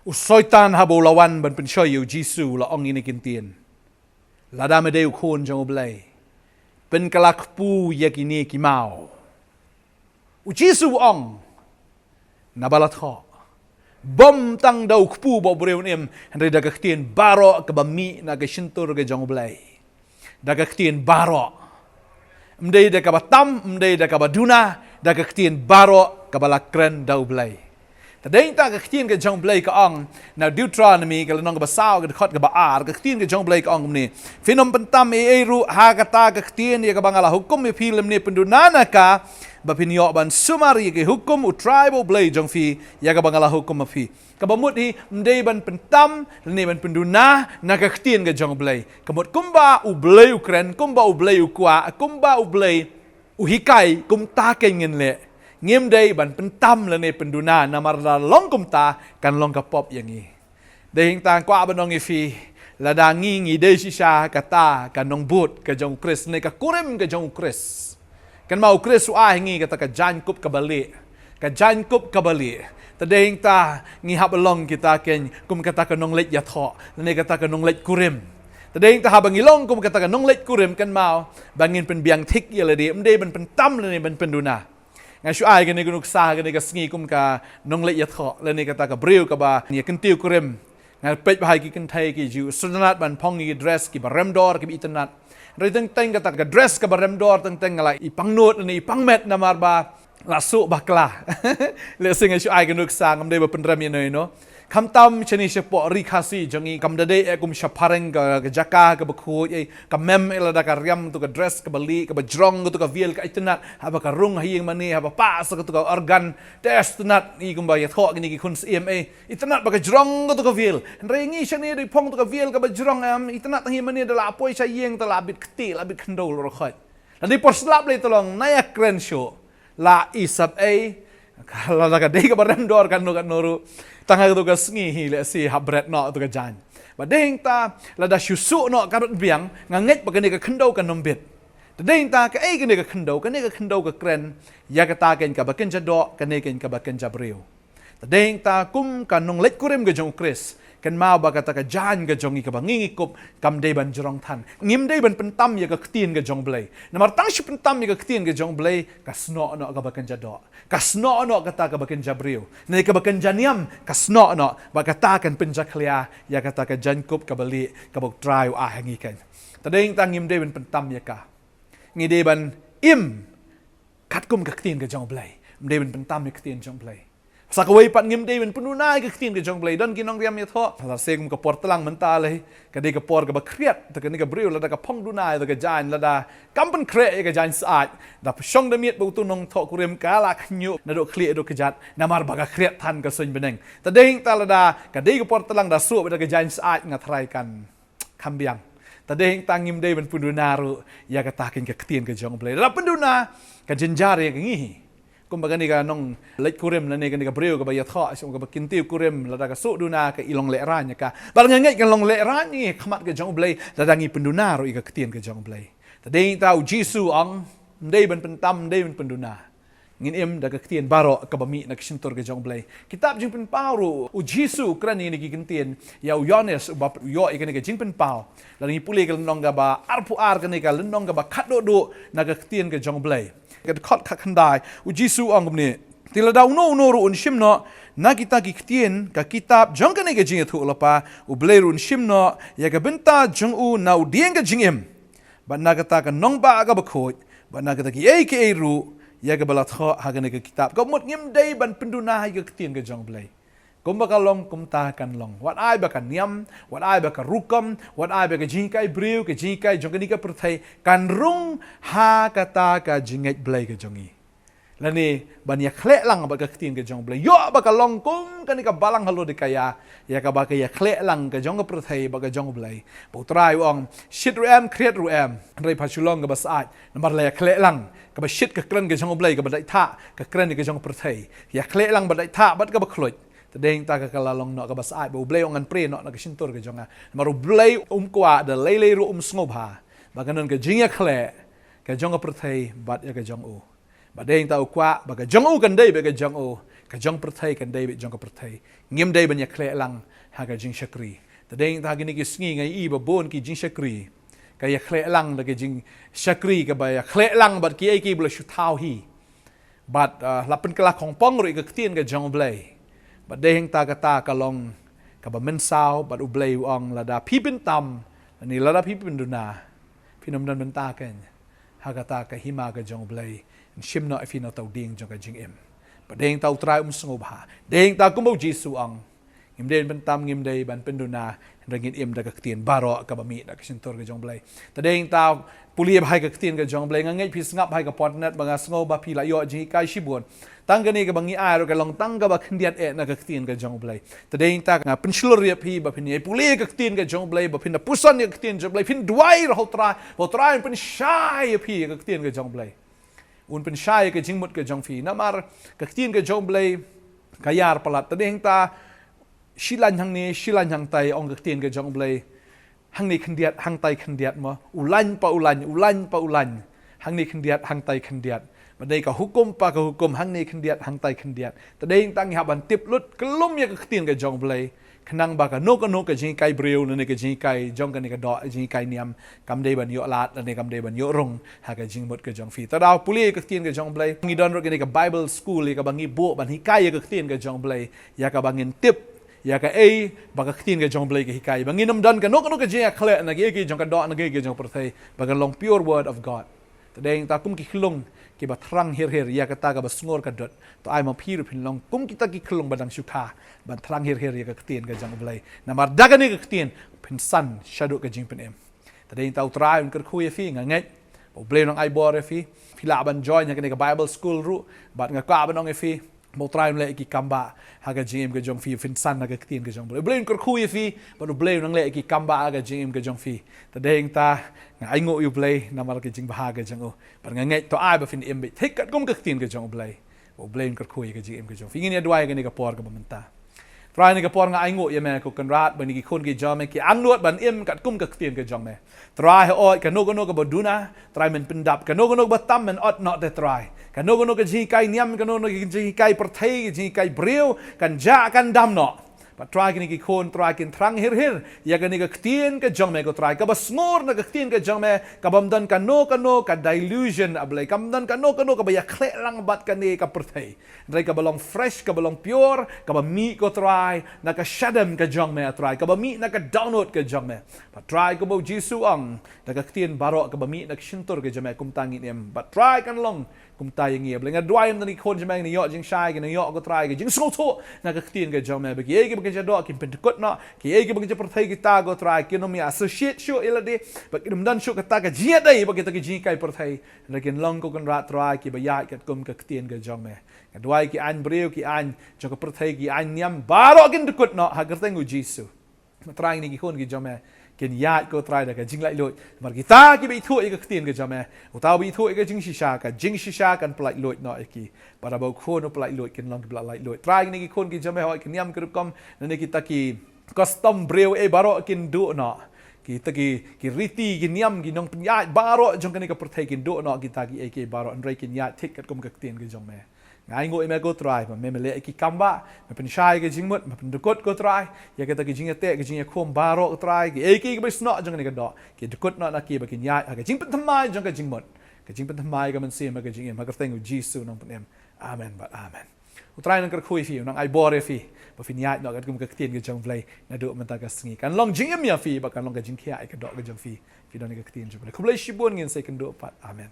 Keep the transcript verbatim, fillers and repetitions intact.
U Soitan haba u la wan ban pynshoi ïa u Jisu, u la ong ïa kine ki ktien: Lada me dei u Khun jong U Blei, pynkylla kpu ïa kine ki maw. U Jisu u ong, naba la thoh, bym tang da u kpu ba u briew un im, hynrei da ka ktien baroh kaba mih na ka shyntur ka jong U Blei. Da ka ktien baroh. Ym dei da kaba tam, ym dei da kaba duna, da ka ktien baroh kaba la kren da U Blei. Te dei ta ka ktien ka jong U Blei ka ong, na Deuteronomy ka lynnong kaba saw ka dkhot kaba ar, ka ktien ka jong U Blei ka ong kumne: Phin ym pyntam ei ei ruh ha kata ka ktien ïa kaba nga la hukum ïa phi lymne pynduna na ka, ba phin ïoh ban sumar ïa ki hukum U Trai ba U Blei jong phi ïa kaba nga la hukum ïa phi. Kaba mut hi, ym dei ban pyntam lane ban pynduna na ka ktien ka jong U Blei. Ka mut kumba U Blei u kren, kumba U Blei u kwah, kumba U Blei u hikai, kumta kein ngin leh. Ngim dei ban pyntam lane pynduna, namar lada long kumta kan long ka pop ïa ngi. Dei hangta nga kwah ban ong ïa phi, lada ngi ngi dei shisha kata ka nongbud ka jong U Khrist ne ka kurim ka jong U Khrist, kynmaw U Khrist u ai ha ngi kata ka jaiñkup kaba lieh. Ka jaiñkup kaba lieh. Te dei hangta ngi hap long kita kein kum kata ka nongleit ïathoh lane kata ka nongleit kurim. Te dei hangta haba ngi long kum kata ka nongleit kurim, kynmaw ba ngin pynbiang thik ïa lade, ym dei ban pyntam lane ban pynduna. Nga shu ai kane ka nuksa ha kane ka sngi kum ka nongleit ïathoh lane kata ka briew kaba ïa kyntiew kurim. Nga peit bha ïa ki kynthei ki ju sngewtynnat ban phong ïa ki dress kiba rem dor kiba itynnat. Hynrei teng teng kata ka dress kaba rem dor teng teng nga la i pangnud lane i pangmet, namar ba la suk bakla. Lehse nga shu ai ka nuksa, ngam dei ba pynrem ïano ïano. Khamtam shane shapoh Ri Khasi jong ngi, kam da dei eh kum sha phareng ka, ka jaka kaba khuid eh, ka mem eh lada ka riam katu ka dress kaba lieh, kaba jrong katu ka veil, ka itynnat, haba ka rung ha ïing mane, haba pah sa katu ka organ, te sngewtynnat ngi kumba ïathoh kine ki khun syiem eh, itynnat ba ka jrong katu ka veil. Hynrei ngi shane dei phong katu ka veil kaba jrong em, itynnat tang hi mane da la poi sha ïing te la bit kti, la bit khyndew la rkhot. Lada dei por slap lei te long, na ïa kren shuh. La i sap ei, ka la, la ka dei kaba rem dor katno katno ruh. Tang ha katu ka sngi hi lehse hap bret noh katu ka jaiñ. Ba dei hangta, lada shu suk noh ka rud biang, nga ngeit ba kane ka khyndew kan ym bit. Te dei hangta kaei kane ka khyndew, kane ka khyndew ka kren ïa kata kein kaba kynja doh, kane kein kaba kynja briew. Te dei hangta kum ka nongleit kurim ka jong U Khrist, kynmaw ba kata ka jaiñ ka jong ngi kaba ngi ngi kup kam dei ban jrong than. Ngim dei ban pyntam ïa ka ktien ka jong U Blei. Namar tang shu pyntam ïa ka ktien ka jong U Blei, ka snoh noh kaba kynja doh. Ka snoh noh kata kaba kynja briew. Ne kaba kynja niam, ka snoh noh, ba kata kan pynjakhlia ïa kata ka jaiñkup kaba lieh kaba U Trai u ai ha ngi kein. Te dei hangta ngim dei ban pyntam ïa ka. Ngi dei ban im katkum ka ktien ka jong U Blei. Ym dei ban pyntam ïa ka ktien jong U Blei. Sa kawei pat ngim dei ban pynduna ïa ka ktien ka jong U Blei. Don ki nongriam ïathoh, lehse kum ka por tlang mynta lei, ka dei ka por kaba khriat, te kane ka briew lada ka phong duna ïa ka jaiñ, lada kam pynkhreh ïa ka jaiñ syaid, da pynshong da miet ba utu u nongthoh kurim ka la khñiuh naduh khlieh haduh kjat, namar ba ka khriat than ka suiñ bneng. Te dei hangta lada ka dei ka por tlang da suk beit da ka jaiñ syaid, nga tharai kan kham biang. Te dei hangta ngim dei ban pynduna ruh ïa kata kein ka ktien ka jong U Blei. Lada pynduna, ka jynjar ïa ngi hi. Kumba kane ka nongleit kurim lane kane ka briew kaba ïathoh, kaba kyntiew kurim, lada ka suk duna ka i long lehraiñ ïa ka. Bad nga ngeit kan long lehraiñ ïa ngi ha khmat ka jong U Blei, lada ngi pynduna ruh ïa ka ktien ka jong U Blei. Te dei hangta U Jisu u ong, ym dei ban pyntam, ym dei ban pynduna. Ngin im da ka ktien baroh kaba mih na ka shyntur ka jong U Blei. Kitab Jingpynpaw ruh, U Jisu u kren ïa kine ki ktien ïa u Ïoannis uba ïoh ïa kane ka jingpynpaw. Lada ngi pule ka lynnong kaba arphew ar, kane ka lynnong kaba khatduh duh na ka ktien ka jong U Blei. Ka dkhot khatkhyndai, U Jisu u ong kumne: Te lada uno uno ruh un shim noh na kita ki ktien ka kitab jong kane ka jingïathuhlypa, U Blei ruh un shim noh ïa ka bynta jong u na u dieng ka jingim, bad na kata ka nongbah kaba khuid, bad na kata kiei kiei ruh ïa kaba la thoh ha kane ka kitab. Ka mut ngim dei ban pynduna ïa ka ktien ka jong U Blei. Kumba ka long kumta kan long. Wat ai ba ka niam, wat ai ba ka rukom, wat ai ba ka jinghikai briew, ka jinghikai jong kane ka pyrthei, kan rung ha kata ka jingngeit Blei ka jong ngi. Lane ban ïakhleh lang bad ka ktien ka jong U Blei. Ïoh ba ka long kum kane ka balang ha Laodikaia, ïa kaba ka ïakhleh lang ka jong ka pyrthei bad ka jong U Blei. Ba U Trai u ong, shit ruh em, khriat ruh em, hynrei pha shu long kaba syaid. Namar la ïakhleh lang, kaba shit ka kren ka jong U Blei, kaba dait thah ka kren ka jong ka pyrthei. Ïakhleh lang ba dait thah bad kaba khluit. Te dei hangta ka la long noh kaba syaid, ba U Blei u ong ngan prie noh na ka shyntur ka jong nga. Namar U Blei um kwah, da lei lei ruh um sngewbha ba kan don ka jingïakhleh ka jong ka pyrthei bad ïa ka jong u. Ba dei hangta u kwah ba ka jong u kan dei beit ka jong u, Ka jong pyrthei kan dei beit jong ka pyrthei. Ngim dei ban ïakhleh lang ha ka jingshakri. Te dei nangta kine ki sngi nga ïohi ba bun ki jingshakri ka ïakhleh lang da ka jingshakri kaba ïakhleh lang bad kiei kiei ba la shu thaw hi. Bad, ah, la pynkylla khongpong ruh ïa ka ktien ka jong U Blei. Bad dei nangta kata ka long kaba mynsaw bad U Blei u ong lada phi pyntam, ne lada phi pynduna, phin ym don bynta keiñ ha kata ka hima ka jong U Blei. Yn shim noh ïa phi na uta u dieng jong ka jingim. Bad dei nangta U Trai um sngewbha. Dei nangta kumba U Jisu u ong, ngim dei ban pyntam, ngim dei ban pynduna, hynrei ngin im da ka ktien baroh kaba mih na ka shyntur ka jong U Blei. Te dei nangta pule bha ïa ka ktien ka jong U Blei. Nga ngeit phi sngap ha ka por internet ba nga sngew ba phi la ïoh jinghikai shibun. Tang kane kaba ngi ai ruh ka long tang kaba khyndiat eh na ka ktien ka jong U Blei. Te dei nangta nga pynshlur ïa phi ba phin ïa pule ïa ka ktien ka jong U Blei, ba phin da puson ïa ka ktien jong U Blei, phin duwai ruh ha U Trai, ba U Trai un pynshai ïa phi ïa ka ktien ka jong U Blei. Un pynshai ïa ka jingmut ka jong phi. Namar ka ktien ka jong U Blei ka ïar palat. Te dei nangta shi lain hangne, shi lain hangtai, ong ka ktien ka jong U Blei. Hangne khyndiat, hangtai khyndiat mo. U lain pa u lain, u lain pa u lain. Hangne khyndiat, hangtai khyndiat. Bad dei ka hukum pa ka hukum, hangne khyndiat, hangtai khyndiat. Te dei nangta ngi hap ban tip lut kyllum ïa ka ktien ka jong U Blei. Khnang ba kano kano ka jinghikai briew lane ka jinghikai jong kane ka doh, jinghikai niam, kam dei ban ïoh lad lane kam dei ban ïoh rung ha ka jingmut ka jong phi. Te da pule ïa ka ktien ka jong U Blei. Ngi don ruh kane ka Bible school ïa kaba ngi buh ban hikai ïa ka ktien ka jong U Blei. Ïa kaba ngin tip ïa kaei ba ka ktien ka jong U Blei ka hikai. Ba ngin ym don kano kano ka jingïakhleh na kiei kiei jong ka doh, na kiei kiei jong ka pyrthei. Ba kan long pure word of God. Te dei nangta kum ki khyllung kiba thrang hir hir ïa kata kaba sngur ka dud. To ai ma phi ruh phin long kum kita ki khyllung ba dang shu kha ban thrang hir hir ïa ka ktien ka jong U Blei. Namar da kane ka ktien phin san shaduh ka jingpynim. Te dei nangta U Trai un kyrkhu ïa phi, nga ngeit ba U Blei un nang ai bor ïa phi. Phi lah ban join ïa kane ka Bible school ruh, bad nga kwah ban ong ïa phi ba U Trai un leh ïa ki kam ba ha ka jingim ka jong phi, phin san ha ka ktien ka jong U Blei. U Blei un kyrkhu ïa phi, bad U Blei un nang leh ïa ki kam ba ha ka jingim ka jong phi. Te dei nangta nga ainguh ïa U Blei namar ka jingbha ka jong u. Bad nga ngeit to ai ba phin im beit thik katkum ka ktien ka jong U Blei. Ba U Blei un kyrkhu ïa ka jingim ka jong phi. Ngin ïa duwai kane ka por kaba mynta. Trai, kane ka por nga ainguh ïa me ko Kynrad ba kine ki khun ki jong me ki angnud ban im katkum ka ktien ka jong me. Trai, hooid kano kano kaba duna, Trai men pyndap, kano kano kaba tam men ot noh te Trai. Kano kano ka jinghikai niam, kano kano ka jinghikai pyrthei, ka jinghikai briew, kan jah kan dam noh. Bad Trai kine ki khun Trai kin thrang hir hir ïa kane ka ktien ka jong me ko Trai, kaba sngur na ka ktien ka jong me, kaba ym don kano kano ka delusion A Blei, kaba ym don kano kano kaba ïakhleh lang bad kane ka pyrthei. Hynrei kaba long fresh, kaba long pure, kaba mih ko Trai na ka shadem ka jong me a Trai, kaba mih na ka dohnud ka jong me. Bad Trai kumba U Jisu u ong, da ka ktien baroh kaba mih na ka shyntur ka jong me kumta ngin im. Bad Trai kan long kumta ïa ngi A Blei. Nga duwai ïa kine ki khun jong me, kine ïoh jingshai, kine ïoh ko Trai ka jingsngewthuh na ka ktien ka jong me, ba kiei kiba kin sa doh kin pyndkut noh, kiei kiba kin sa pyrthei kita ko Trai kin ym ïa associate shuh ïa lade, ba kin ym don shuh kata ka jingïadei bad kita ki jinghikai pyrthei. Hynrei kin long ko Kynrad Trai kiba ïaid katkum ka ktien ka jong me. Nga duwai ki aiñ briew, ki aiñ jong ka pyrthei, ki aiñ niam baroh kin dkut noh ha ka kyrteng U Jisu. Trai kine ki khun ki jong me kin ïaid ko Trai da ka jinglaitluid. Namar kita kiba ithuh ïa ka ktien ka jong me, uta uba ithuh ïa ka jingshisha, ka jingshisha kan pyllaitluid noh ïa ki. Bad haba u khun u pyllaitluid kin long kiba la laitluid. Trai kine ki khun ki jong me, hooid ki niam ki rukom, lane kita ki custom briew ei baroh kin duh noh. Kita ki, ki riti, ki niam, ki nongpynïaid baroh jong kane ka pyrthei kin duh noh kita kiei kiei baroh, hynrei kin ïaid thik katkum ka ktien ka jong me. Nga ainguh ïa me ko Trai ba me, me leh ïa ki kam ba, me pynshai ïa ka jingmut, me pyndkut ko Trai ïa kita ki jingïateh, ki jingïakhun baroh ko Trai, kiei kiei kiba snoh jong kane ka doh, ki dkut noh na ki ba kin ïaid ha ka jingpynthymmai jong ka jingmut, ka jingpynthymmai ka mynsiem ha ka jingim, ha ka kyrteng U Jisu u nongpynim. Amen bad amen. U Trai un nang kyrkhu ïa phi, un nang ai bor ïa phi ba phin ïaid noh katkum ka ktien ka jong U Blei naduh mynta ka sngi. Kan long jingim ïa phi bad kan long ka jingkhiah ïa ka doh ka jong phi. Phi don ïa ka ktien jong U Blei. Khublei shibun, ngin sa ïakynduh pat. Amen.